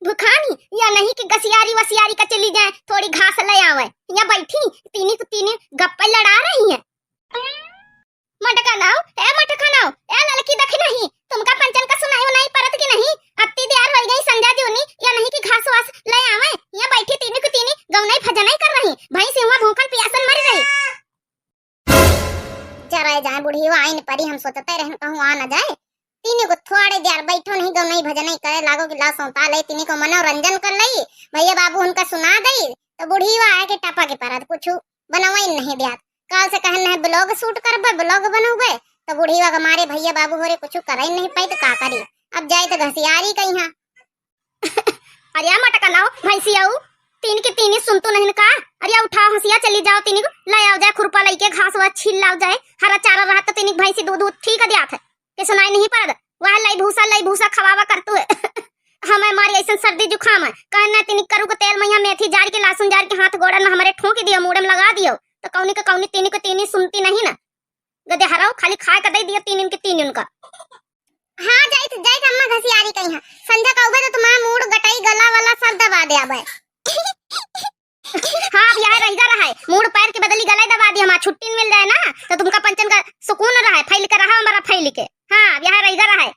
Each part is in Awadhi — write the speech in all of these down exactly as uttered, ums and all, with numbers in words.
भुखानी, या नहीं कि गसियारी वसियारी का चली जाए, थोड़ी घास ले आवे। या बैठी, तीनी को तीनी गप्पे लड़ा रही हैं। मटका नाव, ए मटका नाव, ए ललकी देखी नहीं, तुमका पंचन का सुनाई उनाई परत की नहीं? अत्ती देर होई गई संझा जूनी, या नहीं कि घास वास ले आवे। या बैठी तीनी को तीनी गौनई भजनई कर रही, भैंस हुआ भूखन पियासन मर रही। जरा जाए बुढ़ियो आइन परी, हम सोचते रहन कहूँ आ न जाए। तीनी को थोड़े देर बैठो नहीं, गौनई भजनई करे लागो कि ला सौंता ले, तीनी को मनोरंजन कर लई, भैया बाबू उनका सुना दई, तो बुढ़ियो आए के टपा के परत कुछ बनवाई नहीं दियात। काल से कहन है vlog shoot करबे, vlog बनौबे, तो बुढ़िया के मारे भैया बाबू होरे कुछ करे नहीं पाई तो का करी। अब जाए तो घसियारी कहीं। अरे मटका नाव भैंसिया, तीन के तीन ही सुन तू नहीं का? अरे उठाओ हंसिया, चली जाओ, तीन को ले आओ जाए खुरपा लेके, घास वास छील लाओ जाए, हरा चारा रहा तो तीन भैंसी दूध दूध ठीक दियात है। के सुनाई नहीं पड़त, वह लई भूसा, लई भूसा खवावा करतू है। हमें मारी ऐसन सर्दी जुकाम है, कहना तीनी करू के तेल में यहाँ मेथी जार के, लहसुन जार के हाथ गोड़ा में हमारे ठोंकी दियो, मूड़े में लगा दियो, तो कौनी के कौनी तीनी को तीनी सुनती नहीं ना। गदे हराओ, खाली खाए का दे दियो तीन के तीन उनका। हाँ, जाइत, जाइत अम्मा घसियारी कहीं है। संझा का उबे तो तुम्हारा मूड़ गटई गला वाला सब दबा दे आबे। हाँ, अब यह रहिगा रहा है। मूड़ पैर के बदली गला दबा दी हमार, छुट्टी मिल जाए ना, तो तुमका पंचन का सुकून रहा है, फैल के रहा हमारा फैल के। हाँ, अब यह रहिगा रहा है।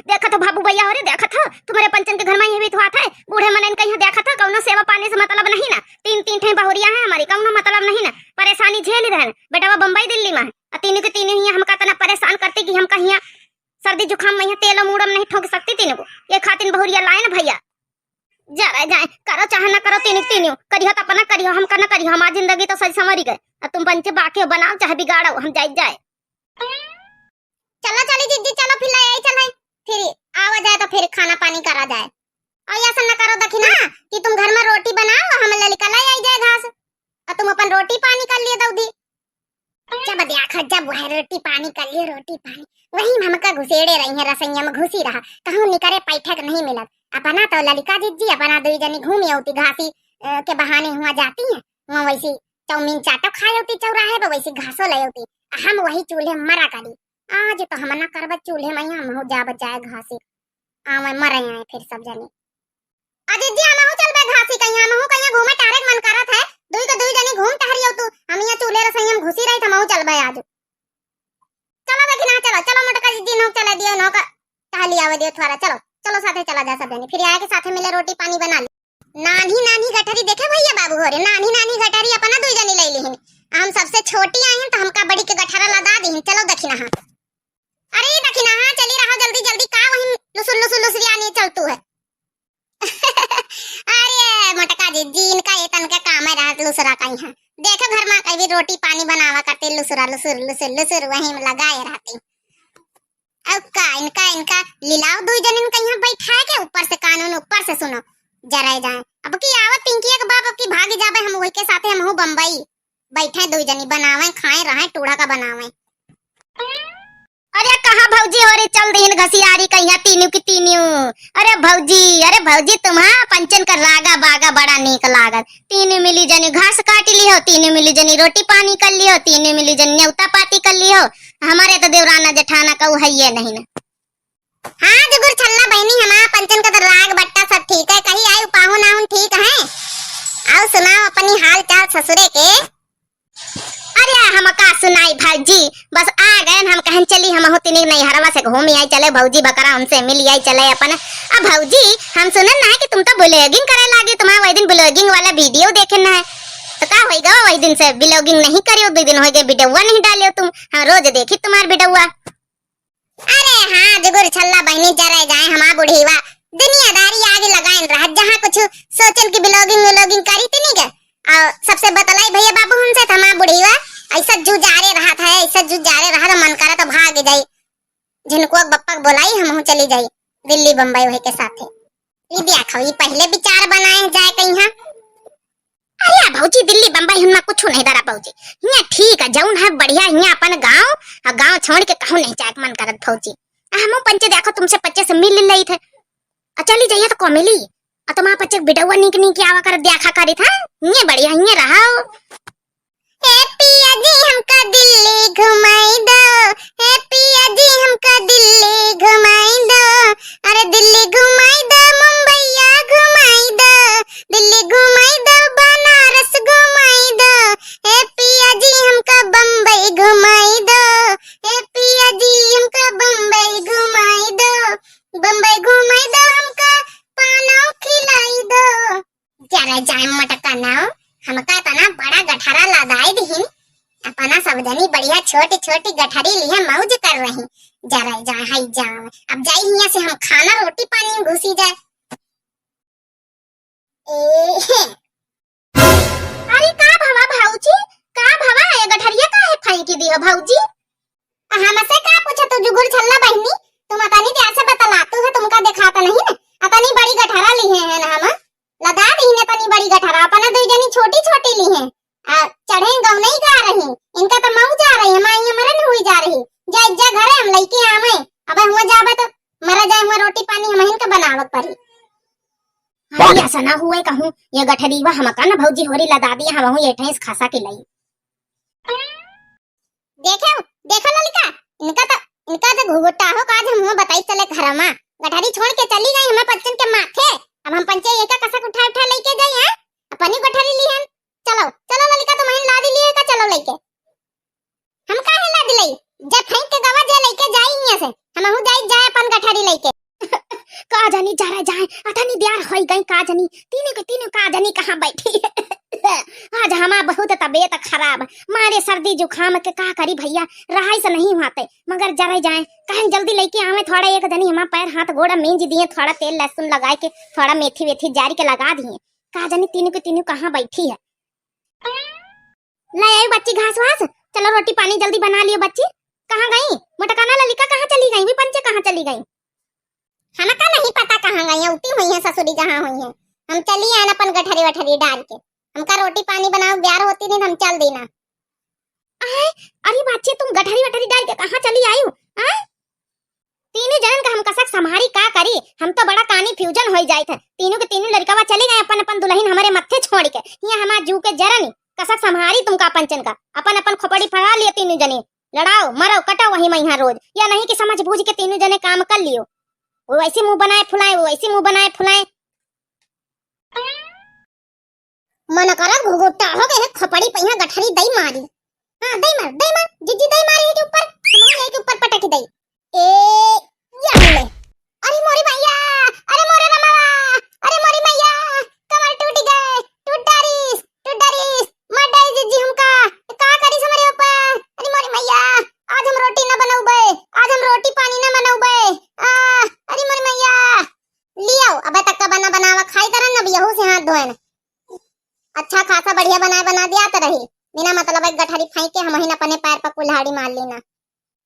देखत हो बाबू भैया हो रे, देखत हो, तुम्हारे पंचन के घर में यही तो बात है। बूढ़े मनन का यहाँ देखत हो, कौनो सेवा पानी से मतलब नहीं ना। तीन, तीन ठे बहुरिया है हमारी, कौनो मतलब नहीं ना। परेशानी झेल रहे हैं। बेटवा बम्बई दिल्ली में है, और तीनों के तीनों ही हमका इतना परेशान करती कि हमका यहाँ सर्दी जुकाम में यहाँ तेल और मूड़ में नहीं ठोंक सकती तीनों को। ये खातिन बहुरिया लाए ना भैया। जा रहे जाए, करो चाहे ना करो, तीनों के तीनों। करियो तो अपना करियो, हमका ना करियो, हमारी जिंदगी तो सही संवरी गए। और तुम पंचे बाकी हो, बनाओ चाहे बिगाड़ो, हम जाए जाए। चलो, चली जिज्जी, चलो, फिर ले आई चले। फिर आवा जाए तो फिर खाना पानी करा जाए। और ऐसा ना करो, देखी ना, कि तुम घर में रोटी बनाओ, हम ललिका ले आई जाए घास, और तुम अपन रोटी पानी कर लिए दऊदी। जब देखा, जब वह रोटी पानी कर लिए, रोटी पानी, वही में हमका घुसेड़े रही है, रसोइया में घुसी रहा, कहूँ निकरे पैठक नहीं मिलत। अपना तो ललिका जिज्जी, अपना दुई जनी घूमी औती घासी, अ, के बहाने हुआ जाती है, वहाँ वैसी चाउमीन चाटो खाए होती चौराहे पे, वैसी घासो ले होती। आ हम वही चूल्हे मरा करी। आज तो हम ना करब चूल्हे में, हम हो जाब जाए घासी। आवे मरे आए फिर सब जने। आ दीदी, हम हो चलबे घासी कहीं, हम हो कहीं घूमे टहरे के मन करत है। दुई के दुई जनी घूम टहरी हो तू, हम यहाँ चूल्हे रसोई में घुसी रही, हम हो चलबे आज। चलो देखी ना, चलो, चलो मोटका दीदी, नोक चला दियो, नोक टहली आवे दियो थोड़ा, चलो, चलो साथे चला जा सब जने, फिर आए के साथे मिले रोटी पानी बना ली। नान्ही नान्ही गठरी देखे भैया बाबू हो रे, नान्ही नान्ही गठरी अपना दुई जनी ले लिहिन। हम सबसे छोटी आइन तो हमका बड़ी के गठरा लदा दिहिन। चलो दखिनहा। अरे दखिनहा, चली रहा जल्दी जल्दी, का वही लुसुर लुसुर लुसुरियानी चलतू है। अरे मोटका जी, जी इनका ये तन के काम है रात लुसुरा कहीं है। देखो घर में कहीं भी रोटी पानी बनावा करते लुसुरा लुसुर लुसुर लुसुर वहीं में लगाए रहती। अब का इनका, इनका लिलाओ दुई जनिन का यहाँ बैठाए के, ऊपर से कानून ऊपर से सुनो, जराए जाए। अब की आवत पिंकिया के बाप, अब की भागी जाबे हम वही के साथे, हम हूँ बम्बई बैठे दुई जनी बनावे, खाए रहे, टूढ़ा का बनावे। अरे कहाँ भौजी हो रे, चल दीन घसियारी कहिया तीनू की तीनू। अरे भौजी, अरे भौजी, तुम्हा पंचन का रागा बागा बड़ा नीक लागत। तीनू मिली जनी घास काट लिहो, तीनू मिली जनी रोटी पानी कर लिहो, तीनू मिली जनी न्योता पाती कर लिहो। हमारे तो देवराना जेठाना कहू है ये नहीं ना। हाँ जुगुर छल्ला बहनी, हमार पंचन का तो राग बट्टा सब ठीक है, कही आई उपाहुन आहुन ठीक है। आओ सुनाओ अपनी हाल चाल ससुरे के। अरे हम का सुनाई भौजी, बस आ गए हम कहन चली हम हो तिनी नैहरवा से घूम आई चले भौजी बकरा हमसे मिल आई चले अपन। अब भौजी हम सुनन ना है कि तुम तो vlogging करे लागे, तुम्हारा वही दिन vlogging वाला video देखे ना है, तो का होई गवा वही दिन से vlogging नहीं करियो, दो दिन हो गए video नहीं डालियो तुम, हम रोज देखी तुम्हार video। अरे हाँ जुगुर छल्ला बहनी, जरे जाए हमार बुढ़ीवा, दुनियादारी आगे लगाइन रहत, जहाँ कुछ सोचन की vlogging vlogging करी तिनी के, और सबसे बतलाई भैया बाबू हमसे तो हमार बुढ़ीवा ऐसा जुजारे रहत है, ऐसा जुजारे रहत मन करा तो भाग जाई, झिनकुआ बप्पा के बोलाई हम चली जाई दिल्ली बम्बई वही के साथे। ई देखो, ई पहले विचार बनाए जाए कहीं। अरे भौजी, दिल्ली बम्बई हुन्ना कुछ नहीं दरा भौजी, हियाँ ठीक है, जौन है बढ़िया, हियाँ अपन गाँव, आ गाँव छोड़ के कहूँ नहीं जाए के मन करत भौजी। आ हमो पंचे देखो तुमसे पच्चे से मिल लेई थे, आ चली जाइए तो को मिली, आ तुम्हारा पच्चे बिडौआ नीक नीक आवा कर देखा करी था, हियाँ बढ़िया, हियाँ रहो। ए पिया जी हमका दिल्ली घुमाई दो, ए पिया जी हमका दिल्ली घुमाई दो, अरे दिल्ली घुमा जाए मटका नाव, हमका इतना बड़ा गठरा लदाई दिहिन, अपना सब जनी बढ़िया छोटी छोटी गठरी लिए मौज कर रही। जरा जाए, हाय जाए, अब जाई हियां से हम खाना रोटी पानी में घुसी जाए। ए, हे। अरे का भवा भौजी, का भवा, ये गठरिया काहे फेंकी दियो भौजी? हमसे का पूछत हो जुगुर छल्ला बहिनी, तुम अतनी देर से बतलातू है, तुमका देखात नहीं ना, अतनी बड़ी गठरा लिहे हैं ना हम, लदा दीने अतनी बड़ी गठरा, अपना दुई जनी छोटी छोटी लिहे, आ चढ़े गौ नहीं गा रही, इनका तो मऊ जा रही, हमारी ये मरन हुई जा रही, जा जा घरे हम लइके आवे, अब हुआ जाबे तो मरा जाए, हुआ रोटी पानी हम इनका बनावक पड़ी। हाँ, ये ऐसा ना हुए कहूँ, ये गठरीवा हमका ना भौजी होरी लदा दिया, हम ये ठेस खसा के लई। देखो, देखो ललिका, इनका तो, इनका तो घुघुटा हो का, आज हम बताई चले घरमा। गठरी छोड़ के चली गई हमें पंचन के माथे। अब हम पंचे एका कसक उठा उठा लेके जाई, हैं? अपनी गठरी ली हैं। चलो, चलो ललिका, तुम हिन लादी लिए का, चलो लेके। हम काहे लाद लई? जे फेंक के गवा जे लेके जाई हियां से। हमहू जाई जाए अपन गठरी लेके। का जानी जरा जाए, अतनी देर होई गई का जानी, तीनों के तीनों का जानी कहाँ बैठी। आज हमार बहुत तबीयत खराब, मारे सर्दी जुकाम के का करी भैया, रहाई से नहीं होते, मगर जरा जाए, कहें जल्दी लेके आवे थोड़ा, एक जनी हमार पैर हाथ गोड़ा मेंज दिए, थोड़ा तेल लहसुन लगाए के, थोड़ा मेथी वेथी जारी के लगा दिए, का जानी तीनों के तीनों कहाँ बैठी है। ले आई बच्ची घास वास, चलो रोटी पानी जल्दी बना लियो बच्ची। कहाँ गई मोटकाना ललिका, कहाँ चली गई, भी पंचे कहाँ चली गई? हमका नहीं पता कहाँ गई है, उती हुई है ससुरी जहाँ हुई है। हम चली आन अपन गठरी वठरी डाल के, हमका रोटी पानी बनाओ, ब्यार होती नहीं तो हम चल देना। आय, अरे बाची, तुम गठरी वठरी डाल के कहाँ चली आयु? आय, तीनों जनन का हम कसक संभारी का करी, हम तो बड़ा कानी फ्यूजन होई जाइत है। तीनों के तीनों लड़कवा चली गए अपन अपन दुल्हन हमरे मत्थे छोड़ के, हियां हमार जू के जरनी, कसक संभारी तुमका पंचन का, अपन अपन खोपड़ी फड़ा लियो तीनों जने, लड़ाओ मरो कटो वही में यहाँ रोज, या नहीं कि समझ बूझ के तीनों जने काम कर लियो। वो वैसे मुंह बनाए फुलाए, वो वैसे मुंह बनाए फुलाए। मन करत घुघुट्टा हो गए है, खपड़ी पहिया गठरी दई मारी। हाँ, दई मार, दई मार, जिज्जी दई मारी है के ऊपर, हम यही के ऊपर पटक दई। ए, या ले। अरे मोरी मैया, अरे मोरे रमवा, अरे मोरी मैया, कमर टूट गए, टूट डारिस, टूट डारिस, मर डारी जिज्जी हमका, का करिस हमरे ऊपर? अरे मोरी मैया, आज हम रोटी ना बनौबे, आज हम रोटी पानी ना बनौबे। आ, अरे मोरी मैया, लियो, अबे तक का बना बनावा खाई तरन, अब यहू से हाथ धोएन। अच्छा खासा बढ़िया बनाए बना दिया तो रही, बिना मतलब एक गठरी फेंक के हम ही अपने पैर पर कुल्हाड़ी मार लेना।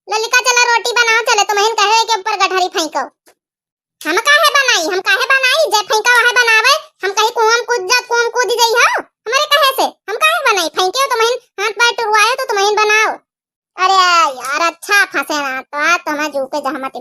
ललिका चला रोटी बनाओ, चले तुम ही कहे के ऊपर गठरी फेंको। हम काहे बनाई, हम काहे बनाई, जे फेंका वहे बनावे, हम कहीं कुआं में कूद जा, कुआं में कूद जाई हो, हमारे कहे से, हम काहे बनाई, फेंके हो तुम ही, हाथ पैर टुरवाए तो तुम ही बनाओ। अरे यार, अच्छा फंसे ना, तो आज तो हमारे जू के जहमत